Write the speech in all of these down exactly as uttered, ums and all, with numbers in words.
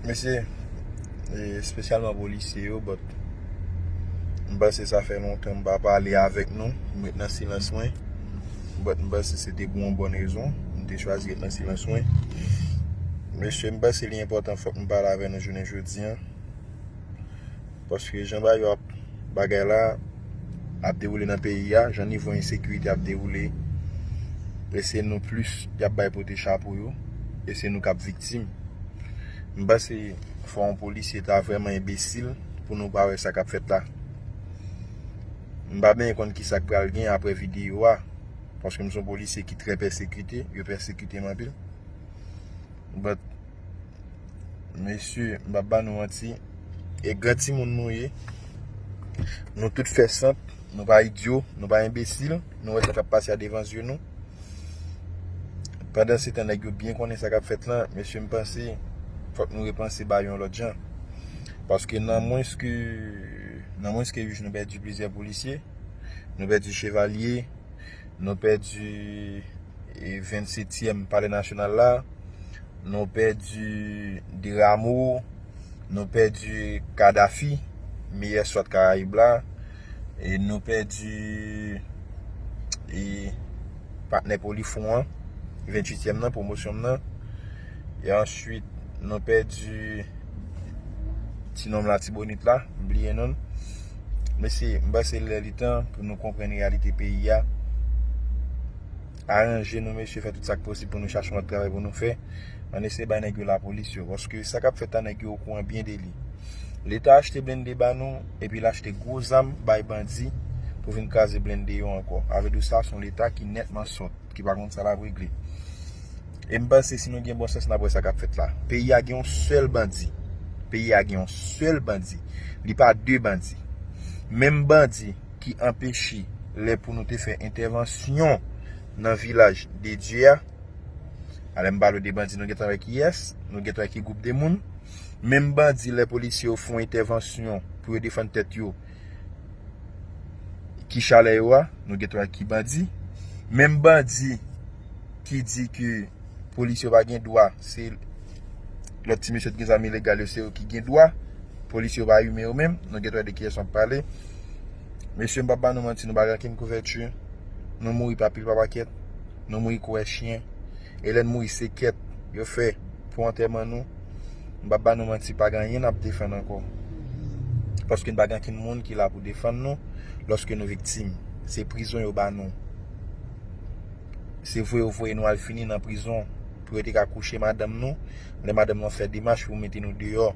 Mesye, e, espesyalman polisye yo, but m panse sa fè lontan m pa pale avèk nou, m ret nan silans mwen, but m panse se te pou yon bòn rezon m te chwazi ret nan silans mwen. Mesye, m panse li enpòtan, fòk m pale avè nou jounen jodi a, paske jan bagay yo ap, bagay la ap dewoule nan peyi a, jan nivo ensekirite ap dewoule, e se nou plis y ap bay pote chapo yo, e se nou k ap viktim. M panse fò yon polisye ta vrèman enbesil pou nou pa wè sa k ap fèt la. M pa byen konn ki sa k pral gen apre videyo a, paske m se yon polisye ki trè pèsekite, yo pèsekite m anpil. But, mesye, m p ap ba nou manti, e gran timoun nou ye. Nou tout fè sant, nou pa idyo, nou pa enbesil, nou wè sa k ap pase a devan zye nou. Pandan se tan nèg yo byen konnen sa k ap fèt lan, mesye, m panse fòk nou repanse bagay yon lòt jan. Paske nan mwens ke, nan mwens ke uit jou nou pèdi plizyè polisye, nou pèdi chevalye, nou pèdi, e, vennsetyèm Palè Nasyonal la, nou pèdi Deramo, nou pèdi Kadafi, meyè swat Karayib la, e nou pèdi, e, patnè Polifront an, venntuityèm nan, pwomosyon m nan, e answit nou pèdi ti nonm Latibonit la, m bliye non l. Mesye, m panse lè li tan pou nou konprann reyalite peyi a. Aranje nou, mesye, fè tout sa k posib pou nou chache yon lòt travay pou nou fè. Ann eseye bay nèg yo lapolis yo, paske sa k ap fèt la, nèg yo okouran byen de li. Leta achte blende ba nou, epi l achte gwo zam bay bandi pou vin kraze blende yo ankò. Sa vle di sa, se yon Leta ki nètman sòt, ki pa konn sa l ap regle. E m panse si nou gen bon sans, n ap wè sa k ap fèt la. Peyi a gen yon sèl bandi. Peyi a gen yon sèl bandi. Li pa de bandi. Menm bandi ki anpeche lè pou nou te fè entèvansyon nan vilaj de Dye a. Alè m pale de bandi, nou gentan wè kiyès, nou gentan wè ki gwoup de moun. Menm bandi, lè polisye yo fè yon entèvansyon pou yo defann tèt yo, ki chalè yo a, nou gentan wè ki bandi. Menm bandi ki di ke polisye yo pa gen dwa, se lòt ti mesye ki gen zam ilegal yo, se yo ki gen dwa. Polisye yo pa imen yo menm, nou gentan wè de kiyès m ap pale. Mesye, m p ap ba nou manti, nou pa gen okenn kouvèti. Nou mouri pa pil pa pakèt, nou mouri kou wè chen. E lè n mouri, se kèt yo fè pou antèman nou. M p ap ba nou manti, pa gen anyen n ap defann ankò. Paske n pa gen okenn moun ki la pou defann nou lòske nou viktim. Se prizon yo ba nou. Se voye yo voye nou al fini nan prizon pou yo te ka kouche madanm nou, lè madanm nou ap fè demach pou mete nou deyò.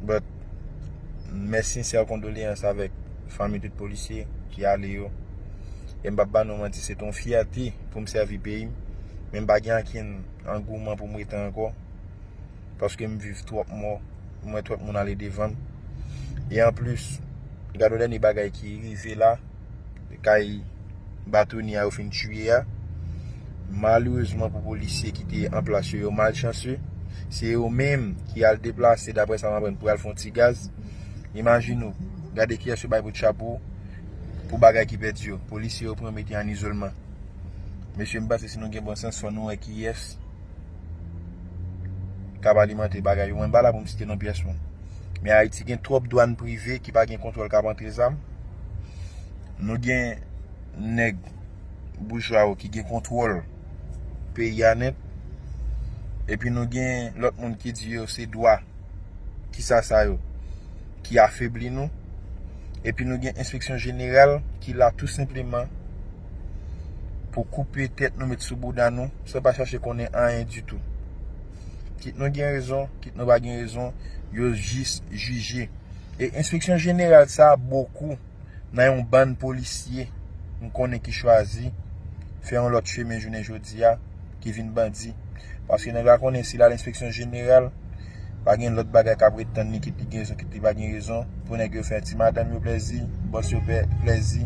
But, mes sincères condoléances avèk fanmi tout polisye ki ale yo. E m p ap ba nou manti, se t on fyète pou m sèvi peyi m, men m pa gen ankenn angouman pou m rete ankò, paske m viv twòp mò, m wè twòp moun ale devan m. E anplis, gade yon dènye bagay ki rive la, kay batonye a yo fin tiye a. Malerezman pou polisye ki te an plas yo, yo malchanse. Se yo menm ki al deplase, daprè sa m aprann, pou al fè yon ti gaz. Imajine w, gade kiyès yo bay kout chapo pou bagay ki pèdi yo. Polisye yo pran mete an izolman. Mesye, m panse si nou gen bon sans, fò nou wè kiyès k ap alimante bagay yo. Mwen pa la pou m site non pyès moun. Men Ayiti gen twòp dwàn prive ki pa gen kontwòl k ap antre zam. Nou gen nèg boujwa yo ki gen kontwòl peyi a nèt. Epi nou gen lòt moun ki di yo se dwa, kisa sa yo, ki afebli nou. Epi nou gen enspeksyon jeneral ki la tou senpleman pou koupe tèt nou, met sou bouda nou, san pa chache konnen anyen ditou. Kit nou gen rezon, kit nou pa gen rezon, yo jis jije. E enspeksyon jeneral sa a bokou nan yon bann polisye m konnen ki chwazi fè yon lòt chemen jounen jodi a, ki vin bandi. Paske nèg la konnen si l al enspeksyon jeneral, pa gen lòt bagay k ap ret tann li, kit li gen rezon, kit li pa gen rezon, pou nèg yo fè ti madanm yo plèzi, bòs yo pè-, plèzi,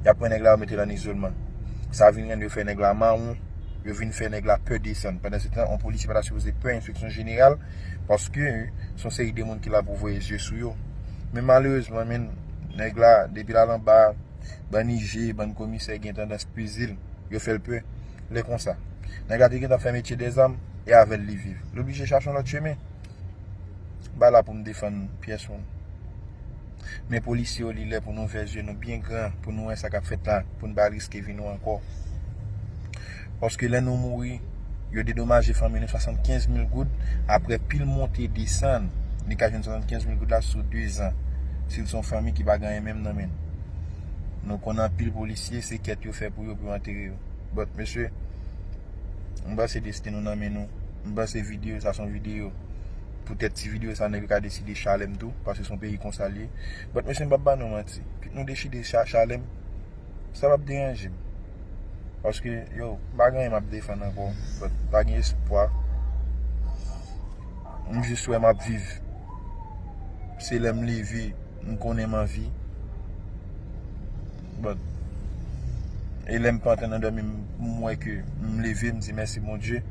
y ap pran nèg la, yo mete l an izolman. Sa vin rann yo fè nèg la mawon, yo vin fè nèg la pè desann. Pandan se tan, yon polisye pa ta sipoze pè enspeksyon jeneral, paske se yon seri de moun ki la pou voye zye sou yo. Men malerezman, men, nèg la, depi l al anba, bann I G, bann komisè gen tandans peze l, yo fè l pè. Lè konsa, nèg la te gentan fè metye dèzam, e avè l li viv. Li oblije chache yon lòt chemen. M pa la pou m defann pyès moun. Men polisye yo, li lè pou nou ouvè zye nou byen gran, pou nou wè sa k ap fèt la, pou n pa riske vi nou ankò. Paske lè nou mouri, yo dedomaje fanmi nou swasannkenz mil goud, apre pil monte desann, li ka jwenn swasannkenz mil goud la sou de zan. Si l se yon fanmi ki pa gen anyen menm nan men l. Nou konn anpil polisye, se kèt yo fè pou yo, pou yo antere yo. But, mesye, m panse desten nou nan men nou. M panse videyo sa se yon videyo. Poutèt ti videyo sa, nèg yo ka deside chale m tou, paske se yon peyi konsa l ye. But, mesye, m p ap ba nou manti. Kit nou deside cha-, chale m, sa p ap deranje m. Paske, yo, m pa gen anyen m ap defann ankò. But, pa gen espwa. M jis wè m ap viv. Se lè m leve, m konnen m anvi. But, e lè m pantan nan dòmi, m, m wè ke m leve, m di mèsi Bondye.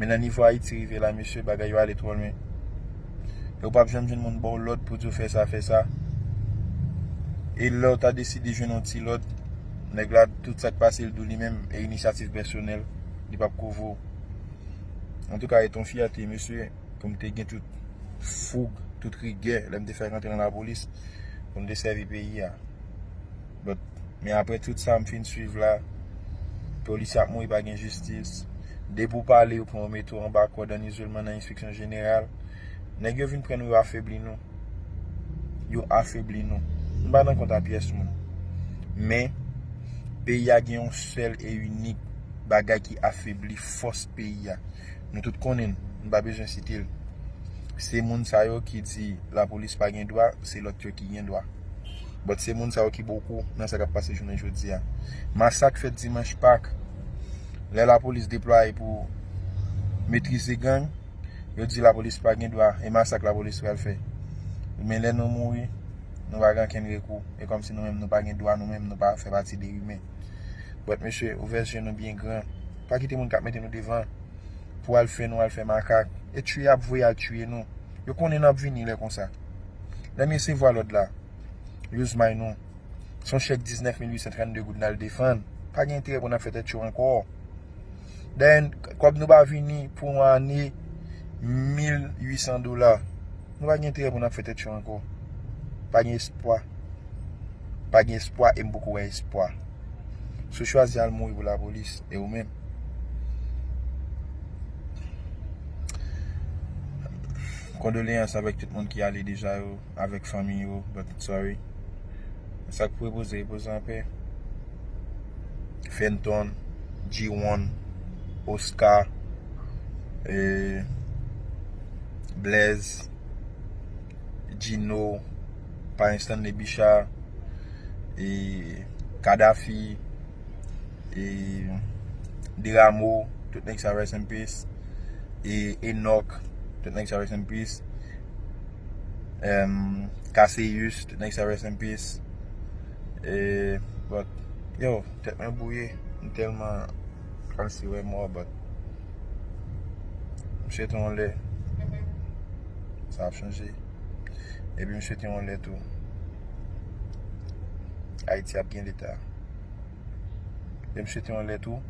Men nan nivo Ayiti rive la, mesye, bagay yo ale twò lwen. E w p ap janm jwenn moun ba w lòd pou di w fè sa, fè sa. E lè w ta deside jwenn yon ti lòd, nèg la, tout sa k pase l di w li menm, e inisyativ pèsonèl, li p ap kouvri w. Antouka, e t on fyète, mesye, pou m te gen tout foug, tout rigè, lè m te fèk rantre nan lapolis, pou m te sèvi peyi a. But, men apre tout sa m fin swiv la, polisye ap mouri, pa gen jistis. Depi w pale, yo pran w mete w anba kòd, an izoleman nan enspeksyon jeneral. Nèg yo vin pran nou, yo afebli nou. Yo afebli nou. M pa nan kont a pyès moun. Men, peyi a gen yon sèl e inik bagay ki afebli fòs peyi a. Nou tout konnen l, m pa bezwen site l. Se moun sa yo ki di lapolis pa gen dwa, se lòt yo ki gen dwa. But se moun sa yo ki boukou nan sa k ap pase jounen jodi a. Masak fèt dimanch Pak, lè lapolis deplwaye pou metrize gang, yo di lapolis pa gen dwa, e masak lapolis pral fè. Men lè nou mouri, nou pa gen okenn rekou. E kòmsi nou menm nou pa gen dwa, nou menm nou pa fè pati de imen. But mesye, ouvè zye nou byen gran. Pa kite moun k ap mete nou devan pou al fè nou al fè makak. E tchwe y ap voye al tchwe nou. Yo konnen n ap vini lè konsa. Lè m resevwa lòd la, yo zmay nou. Se yon chèk diznèf mil uit san trannde goud n al defann. Pa gen enterè pou n ap fè tèt cho ankò. Dayè, kòb nou pa vini pou yon ane, mil uit san dola. Nou pa gen enterè pou n ap fè tèt cho ankò. Pa gen espwa. Pa gen espwa e m poko wè espwa. Si w chwazi al mouri pou lapolis, e ou menm? Kondoleyans avèk tout moun ki ale deja yo, avèk fanmi yo, but sorry. Sa k pou repoze, repoze anpè. Fenton, G one, Oscar, e, Blaze, Gino, Payen Stanley Bicha, e, Kadafi, e, Deramo, tout nèg sa rest in peace, e, Enoch, tout nèg sa rest in peace, em, Cassius, tout nèg sa rest in peace, e, but, yo, tèt mwen bouye, m tèlman kòmsi wè mò, but, m swete yon lè, sa ap chanje. Epi m swete yon lè tou, Ayiti ap gen leta. Epi m swete yon lè tou,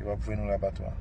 yo p ap voye nou labatwa.